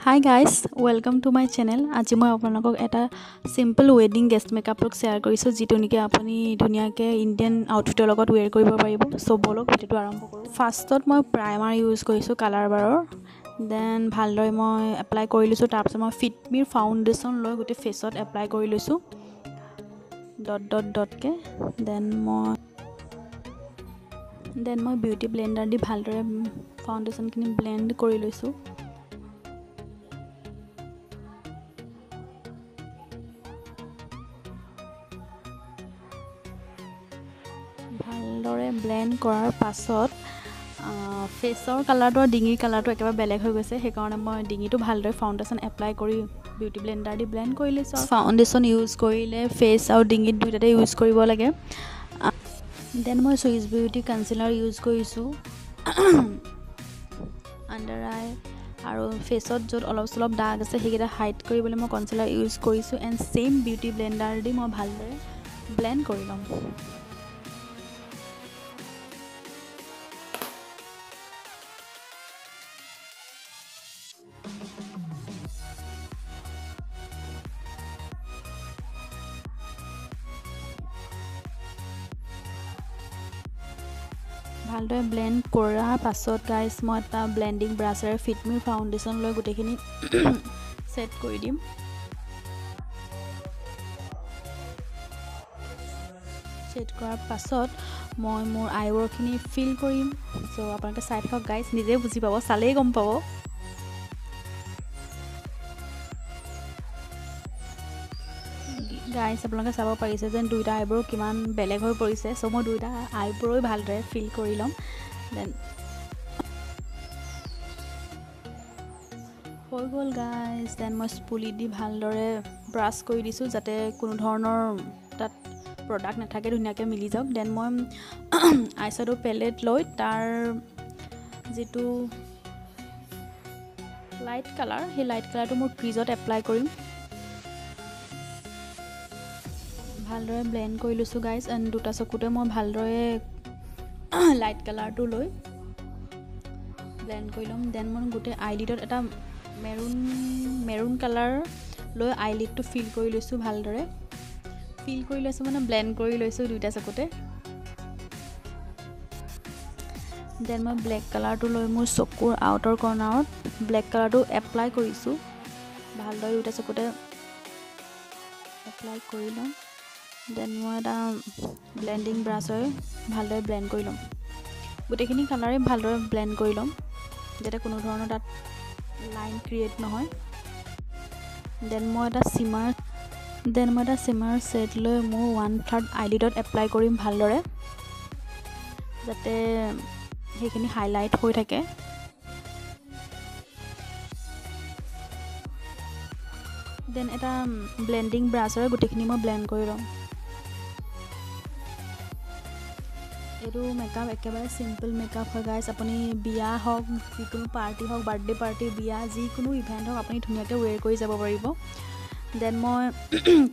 Hi guys, welcome to my channel. আজি মই আপোনালোকক এটা simple wedding guest makeup look share কৰিছোঁ, যিটো নেকি আপুনি ধুনীয়াকৈ ইণ্ডিয়ান আউটফিটৰ লগত ৱেৰ কৰিব পাৰিব। চ' ব'লক ভিডিঅ'টো আৰম্ভ কৰোঁ। ফাৰ্ষ্টত মই প্ৰাইমাৰ ইউজ কৰিছোঁ কালাৰ বাৰৰ, then ভালদৰে মই এপ্লাই কৰি লৈছোঁ। তাৰপিছত মই ফিটমিৰ ফাউণ্ডেশ্যন লৈ গোটেই ফেচত এপ্লাই কৰি লৈছোঁ ডট ডট ডটকৈ। Then মই বিউটি ব্লেণ্ডাৰ দি ভালদৰে ফাউণ্ডেশ্যনখিনি ব্লেণ্ড কৰি লৈছোঁ। ভালদৰে ব্লেণ্ড কৰাৰ পাছত ফেচৰ কালাৰটো আৰু ডিঙিৰ কালাৰটো একেবাৰে বেলেগ হৈ গৈছে, সেইকাৰণে মই ডিঙিটো ভালদৰে ফাউণ্ডেশ্যন এপ্লাই কৰি বিউটি ব্লেণ্ডাৰ দি ব্লেণ্ড কৰি লৈছোঁ। ফাউণ্ডেশ্যন ইউজ কৰিলে ফেচ আৰু ডিঙিত দুয়োটাতে ইউজ কৰিব লাগে। Then মই চুইচ বিউটি কনচিলাৰ ইউজ কৰিছোঁ আণ্ডাৰ আই আৰু ফেচত য'ত অলপ চলপ দাগ আছে সেইকেইটা হাইড কৰিবলৈ মই কনচিলাৰ ইউজ কৰিছোঁ। এণ্ড ছেইম বিউটি ব্লেণ্ডাৰ দি মই ভালদৰে ব্লেণ্ড কৰি ল'ম। ভালদৰে ব্লেণ্ড কৰাৰ পাছত গাইজ মই এটা ব্লেণ্ডিং ব্ৰাছেৰে ফিটমিৰ ফাউণ্ডেশ্যন লৈ গোটেইখিনি ছেট কৰি দিম। ছেট কৰাৰ পাছত মই মোৰ আইব্ৰ'খিনি ফিল কৰিম। চ' আপোনালোকে চাই থাকক গাইজ, নিজেই বুজি পাব, চালেই গম পাব। গাইজ আপোনালোকে চাব পাৰিছে যেন দুইটা আইব্ৰ' কিমান বেলেগ হৈ পৰিছে। চ' মই দুইটা আইব্ৰ'ই ভালদৰে ফিল কৰি ল'ম। Then হৈ গ'ল গাইজ। Then মই স্পুলি দি ভালদৰে ব্ৰাছ কৰি দিছোঁ যাতে কোনো ধৰণৰ তাত প্ৰডাক্ট নাথাকে, ধুনীয়াকৈ মিলি যাওক। Then মই আইশ্বেডো পেলেট লৈ তাৰ যিটো লাইট কালাৰ, সেই লাইট কালাৰটো মোৰ ক্ৰিজত এপ্লাই কৰিম। ভালদৰে ব্লেণ্ড কৰি লৈছোঁ গাইজ। এণ্ড দুটা চকুতে মই ভালদৰে লাইট কালাৰটো লৈ ব্লেণ্ড কৰি ল'ম। Then মই গোটেই আইলিডত এটা মেৰুণ কালাৰ লৈ আইলিডটো ফিল কৰি লৈছোঁ ভালদৰে। ফিল কৰি লৈছোঁ মানে ব্লেণ্ড কৰি লৈছোঁ দুইটা চকুতে। Then মই ব্লেক কালাৰটো লৈ মোৰ চকুৰ আউটাৰ কৰ্ণাৰত ব্লেক কালাৰটো এপ্লাই কৰিছোঁ। ভালদৰে দুইটা চকুতে এপ্লাই কৰি ল'ম। Then মই এটা ব্লেণ্ডিং ব্ৰাছেৰে ভালদৰে ব্লেণ্ড কৰি ল'ম। গোটেইখিনি কালাৰেই ভালদৰে ব্লেণ্ড কৰি ল'ম যাতে কোনো ধৰণৰ তাত লাইন ক্ৰিয়েট নহয়। Then মই এটা চিমাৰ ছেট লৈ মোৰ 1/3 আইলিডত এপ্লাই কৰিম ভালদৰে, যাতে সেইখিনি হাইলাইট হৈ থাকে। Then এটা ব্লেণ্ডিং ব্ৰাছেৰে গোটেইখিনি মই ব্লেণ্ড কৰি ল'ম। এইটো মেকআপ একেবাৰে চিম্পল মেকআপ হয় গাইজ। আপুনি বিয়া হওক, যিকোনো পাৰ্টি হওক, বাৰ্থডে পাৰ্টি, বিয়া, যিকোনো ইভেণ্ট হওক, আপুনি ধুনীয়াকৈ ৱেৰ কৰি যাব পাৰিব। Then মই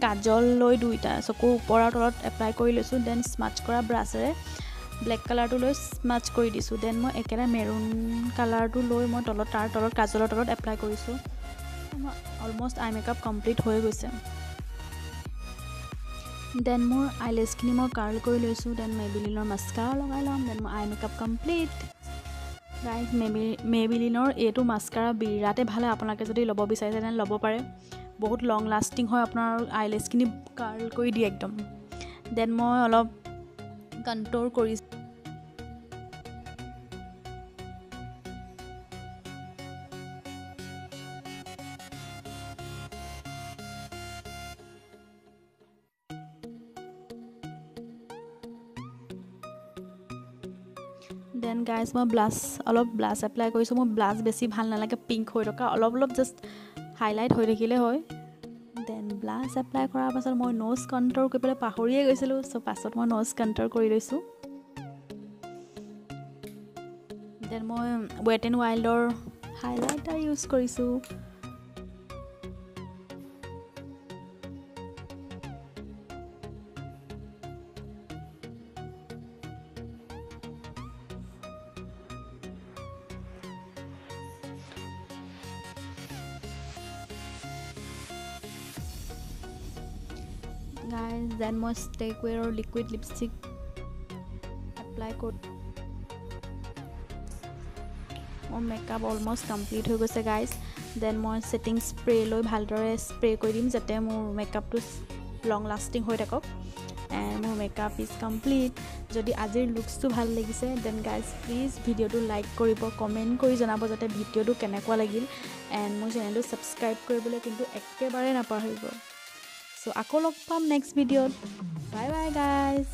কাজল লৈ দুইটা চকুৰ ওপৰ আৰু তলত এপ্লাই কৰি লৈছোঁ। Then স্মাচ কৰা ব্ৰাছেৰে ব্লেক কালাৰটো লৈ স্মাচ কৰি দিছোঁ। Then মই একেবাৰে মেৰুণ কালাৰটো লৈ মই তলত, তাৰ তলত কাজলৰ তলত এপ্লাই কৰিছোঁ। অলমষ্ট আই মেকআপ কমপ্লিট হৈ গৈছে। Then মোৰ আইলেছখিনি মই কাৰ্ল কৰি লৈছোঁ। Then মেবিলিনৰ মাস্কাৰা লগাই ল'ম। Then মোৰ আই মেকআপ কমপ্লিট গাইজ। মেবিলিনৰ এইটো মাস্কাৰা বিৰাটেই ভাল হয়, আপোনালোকে যদি ল'ব বিচাৰিছে তেনে ল'ব পাৰে। বহুত লং লাষ্টিং হয়, আপোনাৰ আইলেছখিনি কাৰ্ল কৰি দিয়ে একদম। Then মই অলপ কণ্ট্ৰল কৰিছোঁ। Then guys মই অলপ ব্লাছ এপ্লাই কৰিছোঁ। মোৰ ব্লাছ বেছি ভাল নালাগে, পিংক হৈ থকা, অলপ অলপ জাষ্ট হাইলাইট হৈ থাকিলে হয়। Then blush apply কৰাৰ পাছত মই ন'জ কণ্ট্ৰল কৰিবলৈ পাহৰিয়ে গৈছিলোঁ। চ' পাছত মই ন'জ কণ্ট্ৰল কৰি লৈছোঁ। Then মই ৱেট এণ্ড ৱাইল্ডৰ হাইলাইটাৰ ইউজ কৰিছোঁ। গাইজ। Then মই ষ্টেক ৱেৰৰ লিকুইড লিপষ্টিক এপ্লাই কৰি মোৰ মেকআপ অলমষ্ট কমপ্লিট হৈ গৈছে গাইজ। Then মই ছেটিং স্প্ৰে লৈ ভালদৰে স্প্ৰে কৰি দিম, যাতে মোৰ মেকআপটো লং লাষ্টিং হৈ থাকক। এণ্ড মোৰ মেকআপ is complete. যদি আজিৰ লুকছটো ভাল লাগিছে, then guys please ভিডিঅ'টো লাইক কৰিব, কমেণ্ট কৰি জনাব যাতে ভিডিঅ'টো কেনেকুৱা লাগিল, এণ্ড মোৰ চেনেলটো ছাবস্ক্ৰাইব কৰিবলৈ কিন্তু একেবাৰে নাপাহৰিব। চ' আকৌ লগ পাম নেক্সট ভিডিঅ'ত। Bye bye guys.